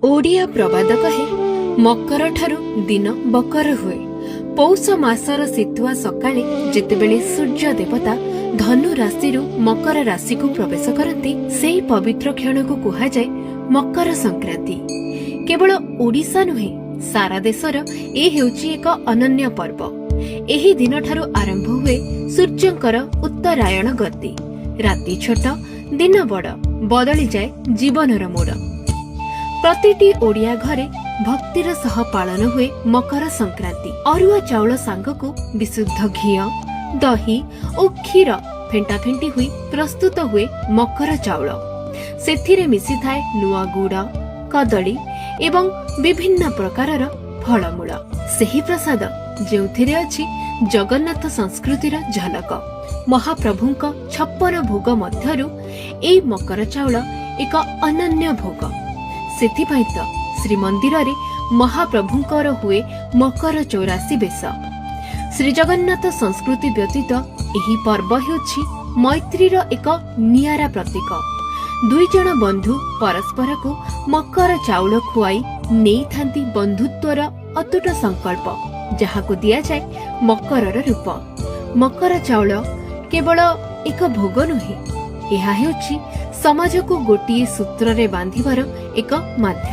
ଓଡ଼ିଆ ପ୍ରବାଦ କହେ, ମକର ଠାରୁ ଦିନ ବକର ହୁଏ। ପୌଷ ମାସର ଶୀତୁଆ ସକାଳେ ଯେତେବେଳେ ସୂର୍ଯ୍ୟ ଦେବତା ଧନୁ ରାଶିରୁ ମକର ରାଶିକୁ ପ୍ରବେଶ କରନ୍ତି, ସେହି ପବିତ୍ର କ୍ଷଣକୁ କୁହାଯାଏ ମକର ସଂକ୍ରାନ୍ତି। କେବଳ ଓଡ଼ିଶା ନୁହେଁ, ସାରା ଦେଶର ଏ ହେଉଛି ଏକ ଅନନ୍ୟ ପର୍ବ। ଏହି ଦିନଠାରୁ ଆରମ୍ଭ ହୁଏ ସୂର୍ଯ୍ୟଙ୍କର ଉତ୍ତରାୟଣ ଗତି। ରାତି ଛୋଟ, ଦିନ ବଡ଼, ବଦଳିଯାଏ ଜୀବନର ମୋଡ଼। ପ୍ରତିଟି ଓଡ଼ିଆ ଘରେ ଭକ୍ତିର ସହ ପାଳନ ହୁଏ ମକର ସଂକ୍ରାନ୍ତି। ଅରୁଆ ଚାଉଳ ସାଙ୍ଗକୁ ବିଶୁଦ୍ଧ ଘିଅ, ଦହି ଓ କ୍ଷୀର ଫେଣ୍ଟାଫେଣ୍ଟି ହୋଇ ପ୍ରସ୍ତୁତ ହୁଏ ମକର ଚାଉଳ। ସେଥିରେ ମିଶିଥାଏ ନୂଆ ଗୁଡ଼, କଦଳୀ ଏବଂ ବିଭିନ୍ନ ପ୍ରକାରର ଫଳମୂଳ। ସେହି ପ୍ରସାଦ ଯେଉଁଥିରେ ଅଛି ଜଗନ୍ନାଥ ସଂସ୍କୃତିର ଝଲକ। ମହାପ୍ରଭୁଙ୍କ 56 ଭୋଗ ମଧ୍ୟରୁ ଏଇ ମକର ଚାଉଳ ଏକ ଅନନ୍ୟ ଭୋଗ। ସେଥିପାଇଁ ତ ଶ୍ରୀମନ୍ଦିରରେ ମହାପ୍ରଭୁଙ୍କର ହୁଏ ମକର 84 ବେଶ। ଶ୍ରୀଜଗନ୍ନାଥ ସଂସ୍କୃତି ବ୍ୟତୀତ ଏହି ପର୍ବ ହେଉଛି ମୈତ୍ରୀର ଏକ ନିଆରା ପ୍ରତୀକ। ଦୁଇ ଜଣ ବନ୍ଧୁ ପରସ୍ପରକୁ ମକର ଚାଉଳ ଖୁଆଇ ନେଇଥାନ୍ତି ବନ୍ଧୁତ୍ୱର ଅତୁଟ ସଂକଳ୍ପ, ଯାହାକୁ ଦିଆଯାଏ ମକରର ରୂପ। ମକର ଚାଉଳ କେବଳ ଏକ ଭୋଗ ନୁହେଁ, ଏହା ହେଉଛି ସମାଜକୁ ଗୋଟିଏ ସୂତ୍ରରେ ବାନ୍ଧିବାର ଏକ ମାଧ୍ୟମ।